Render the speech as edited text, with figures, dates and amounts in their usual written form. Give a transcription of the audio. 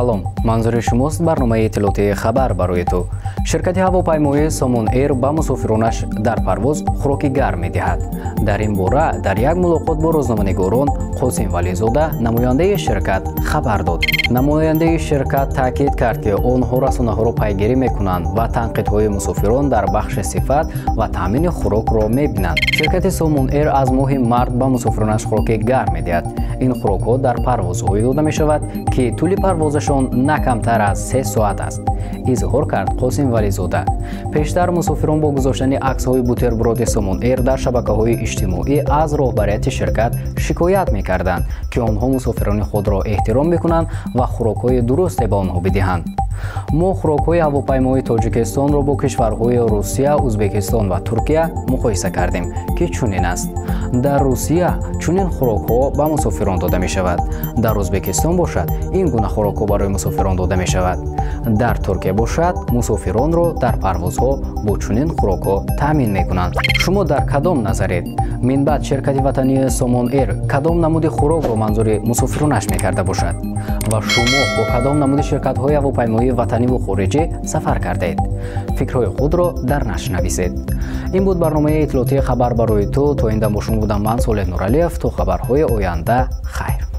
Салом, манзури шумост барномаи иттилоотии «Хабар барои ту». Ширкати ҳавопаймоии «Сомон Эйр» ба мусофиронаш дар парвоз хӯроки гарм медиҳад. Дар ин бора дар як мулоқот бо рӯзноманигорон Қосим Вализода, намояндаи ширкат, хабар дод. Намояндаи ширкат таъкид кард, ки онҳо расонаҳоро пайгирӣ мекунанд ва танқидҳои мусофирон дар бахши сифат ва таъмини хӯрокро мебинанд. Ширкати «Сомон Эйр» аз моҳи март ба мусофиронаш хӯроки гарм медиҳад. Ин хӯрокҳо дар парвозҳое дода мешавад, ки тӯли парвозашон на камтар аз 3 соат аст, изҳор кард Қосим Вализода. Пештар мусофирон бо гузоштани аксҳои бутерброди «Сомон Эйр» дар шабакаҳои иҷтимоӣ аз роҳбарияти ширкат шикоят мекарданд, ки онҳо мусофирони худро эҳтиром мекунанд ва хӯрокҳои дурусте ба онҳо бидиҳанд. Мо хӯрокҳои ҳавопаймои Тоҷикистонро бо кишварҳои Русия, Ӯзбекистон ва Туркия муқоиса кардем, ки чунин аст: дар Русия чунин хӯрокҳо ба мусофирон дода мешавад, дар Ӯзбекистон бошад, ин гуна хӯрокҳо барои мусофирон дода мешавад, дар Туркия бошад, мусофиронро дар парвозҳо бо чунин хӯрокҳо таъмин мекунанд. Шумо дар кадом назаред? Минбаъд ширкати ватании «Сомон Эйр» кадом намуди хӯрокро манзури мусофиронаш мекарда бошад? Ва шумо бо кадом намуди ширкатҳои ҳавопаймоии ватаниву хориҷӣ сафар кардаед? Фикрҳои худро дар нашр нависед. Ин буд барномаи иттилоотии «Хабар барои ту». То ин дам бо шумо будам ман, Солеҳ Нуралиев. То хабарҳои оянда, хайр.